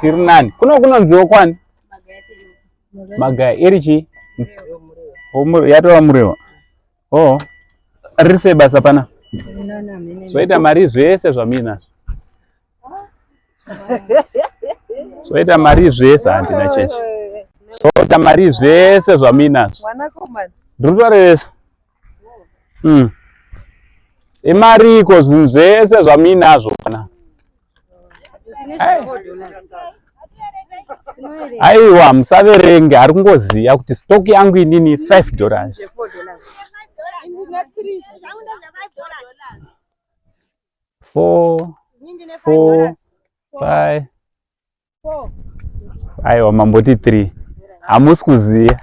Tiri nani. Kuno kunonziwo kwani? Magaya iri chii? Yatova murewa. Oh. Riri sei basa pana? Zvoita mari zvese zvamuinazvo. Zvoita mari zvese handina chechi. Zvoita mari zvese zvamuinazvo. Ndiri kutorevesa. Imariko zvinhu zvese zvamuinazvo pana. Aiwa musaverenge ari kungoziva kuti stock yangu inini 5 dollars. 4 4 5 Aiwa mamboti 3 hamusi kuziva.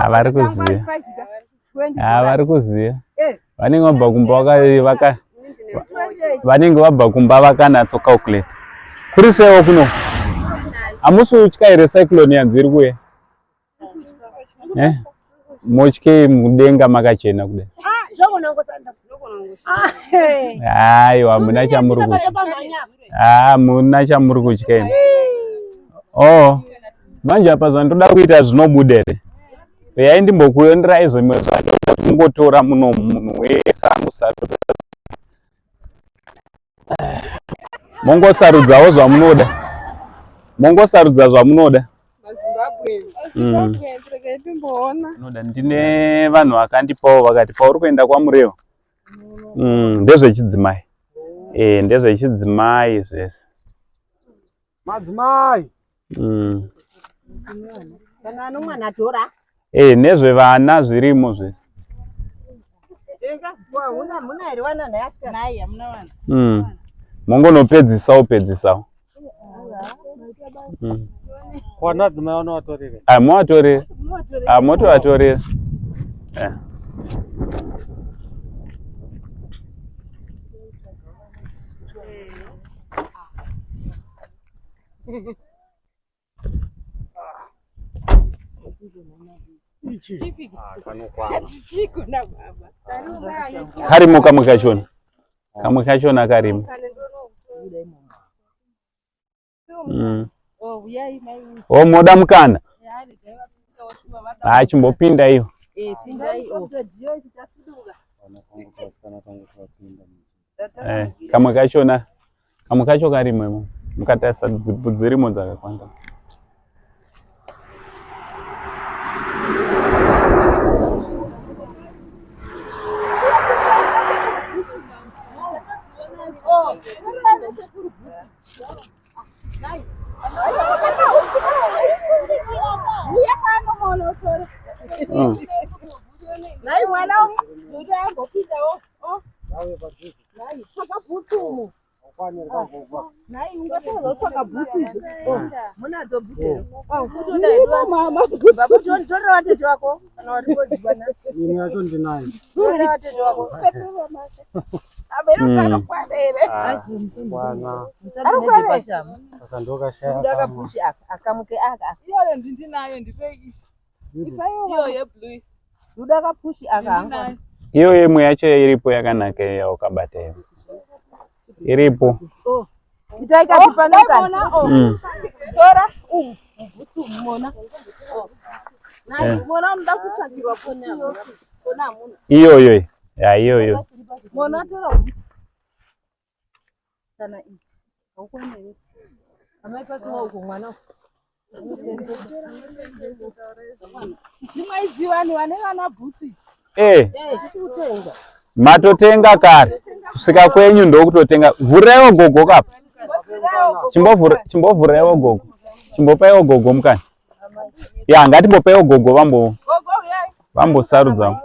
Vari kuziva. Vari kuziva. Vanenge vabva kumba vaka vanenge vabva kumba vakanatso calculate. Kuri seiwo kuno? Hamusi kutya here cyclone yanzi iri kuuya? Eh? Motyei mudenga makachena kudai. Aiwa hamuna chamuri kutya. Hamuna chamuri kutya imi. Oh. Manje apa zvandoda kuita zvinobuda here? Regai ndimbokuenderai zvimwe zvacho kungotora muno munhu wese amusarudza. Mongosarudzawo zvamunoda. Mongosarudza zvamunoda. Noda ndine vanhu vakandipawo vakati pauri kuenda kwaMurewa ndezvechidzimai. Eh, ndezvechidzimai zvese. Madzimai. Kana anomwana tora. Eh, nezvevana zvirimo zvese. Mongonopedzisawo pedzisawo. Kwana dzimai vanovatorere. Ah, movatorere. Ah, motovatorera. Eh. Karimo kamwe kachona. Kamwe kachona karimo. Oh, moda mukana? Ah, chimbopinda iyo. Eh, kamwe kachona kamwe kacho karimo imo mukatarisa dzirimo dzakakwanda. Nhai mwana uyu ambopindawo. Nhai, tsvaka bhutsu umu. Nhai, ungatozotsvaka bhutsu idzo. Munadzo bhutsu here? Dzirimo mama. Babu torera vatete wako kana vari kodzibana. Ini yacho ndinayo. Torera vatete wako. Abero kanokwana here? Kwana. Arikwana. Saka ndokashaya kamwe. Ndakapushi aka, akamuke aka. Iyoyo ndindinayo ndipe iyi. Iyo yeblue. Ndakapushi aka hangu. Iyo imwe yacho iripo yakanaka iyo yaukabata iyo. Iripo. Itai kati pano kana. Tora bhutsu mona. Nhai mona unoda kutsvagirwa bhutsu iyo. Kona hamuna. Iyoyo. Ya iyoyo. Mona tora bhutsu. Kana ichi. Haukwane here? Amai pasiwa uko mwana. Dzimwe idzi vanhu vane vana bhutsu idzi. Eh. Matotenga kare. Kusvika kwenyu ndokutotenga. Vhuraiwo gogo kapa. Chimbovhuraiwo gogo. Chimbopaiwo gogo mukana. Ya, ngatimbopaiwo gogo vambo vambosarudza.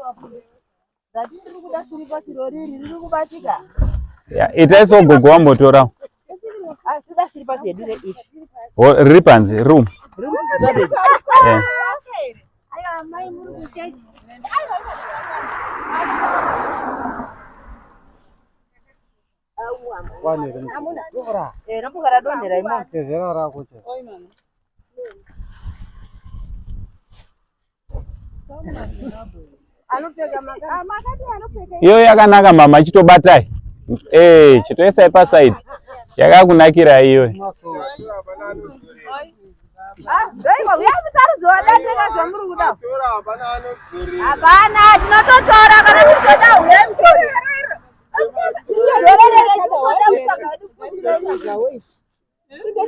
Ya, itaiso gogo vambotora. Riri panze, room. Eh. Kezera rako che. Iyo yakanaka mama, chitobatai. Eh, chitoisai pasaidi. Yakakunakira iyoyo. Hapana, tinototora kana mutoda huyai mutore.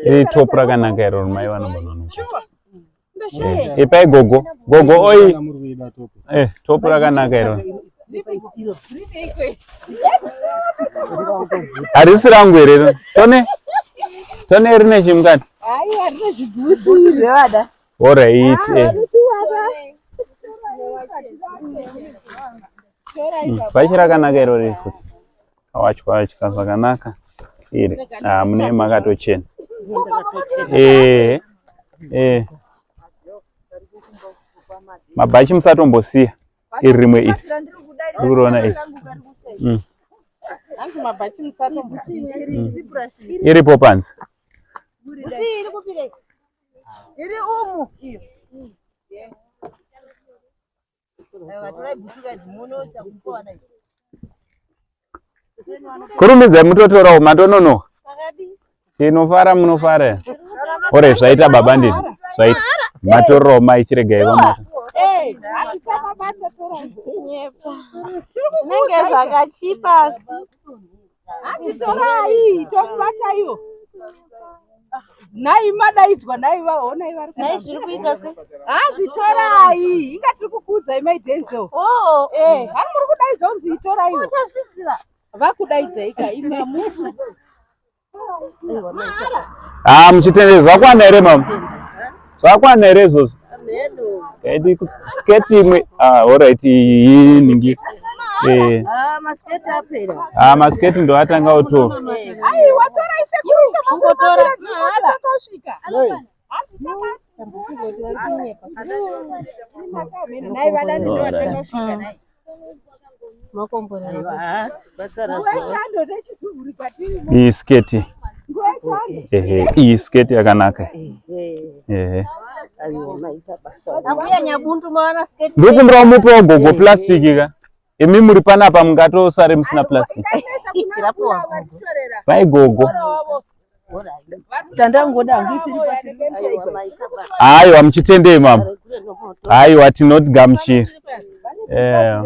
Iri top rakanaka iro mai vanogona. Ipai gogo. Gogo oi. Eh, top rakanaka iro. Harisi rangu here iro? Tone. Tone rine chimukati. Aiwa, rine zvibhutsu zvevada. Alright. Eh. Bhachi rakanaka iro riri futi. Kawachwa wachwa zvakanaka. Iri. Ah, mune makatochena. Eh. Eh. Mabhachi musatombosiya. Iri rimwe iri. Uri iri. Iripo panze. Iri umu. Kurumidzai mutotorawo matononoka. Tinofara munofara. Ore zvaita baba ndini. Zvaita. Matorerawo mai chiregai vamwe. Zvinenge zvakachipa. Hatitorai, tomubataiwo. Nhai madaidzwa nhai vaonai vari Nhai zviri kuita sei? Hanzi torai, inga tiri kukuudzai mai Denzel. Oh, Eh, hani muri kudaidzwa kunzi itoraiwo. tazviziva. Vakudaidzai ka imi hamuzi. Ah, muchitende zvakwana here mama? Zvakwana here izvozvo? Kaiti sketi imwe. Ah, alright iyi ningi. Eh. Ah, masiketi apera. Ah, masketi ndo atanga kutora. Aiwa torai sekuru kungotora takosvika. Nhai vadani ndo vatakasvika nhai. Nguva yechando nechidhuvhuri kwatiri. Iyi sketi. Nguva yechando. Ehe, iyi sketi yakanaka. Ehe. Ambuya Nyabundu mawana sketi. Ndokumbirawo mupewo gogo plastic ka. Imi muri panapa mungatosare musina plastic. Vai gogo. Tandangoda hangu isiri patiri. Aiwa muchitendei mama. Aiwa tinogamuchira. Eh.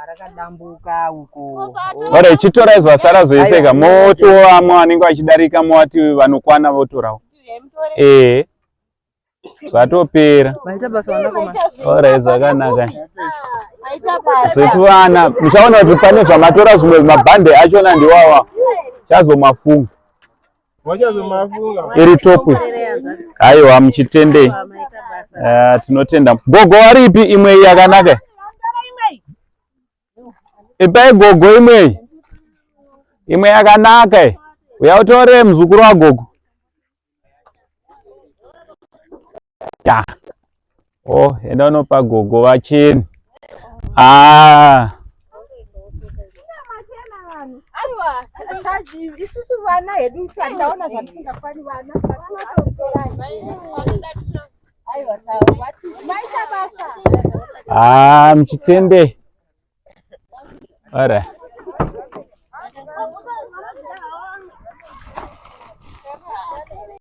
Rakadambuka uko. Ore chitorai zvasara zvese ka. Motoamwe vanenge vachidarika movati vanokwana votorawo. Eh. Zvatopera. Maita basa vanakomana. Ore zvakanaka. Maita basa. Zvetivana muchaona kuti pane zvamatora zvimwe mabhande achona ndiwawa. Chazomafunga. Wachazomafunga. Iri topu. Aiwa muchitendei. Eh, tinotenda. Gogo waripi imwe iyi yakanaka? Ipai gogo imwe iyi. Imwe yakanaka iyi. Uya utore muzukuru wagogo. Ya. Oh, enda unopa gogo vacheni. Ah. Aiwa, isusu vana hedu taona zvatisingafani vana. Aiwa, maita basa. Ah, muchitende. Alright.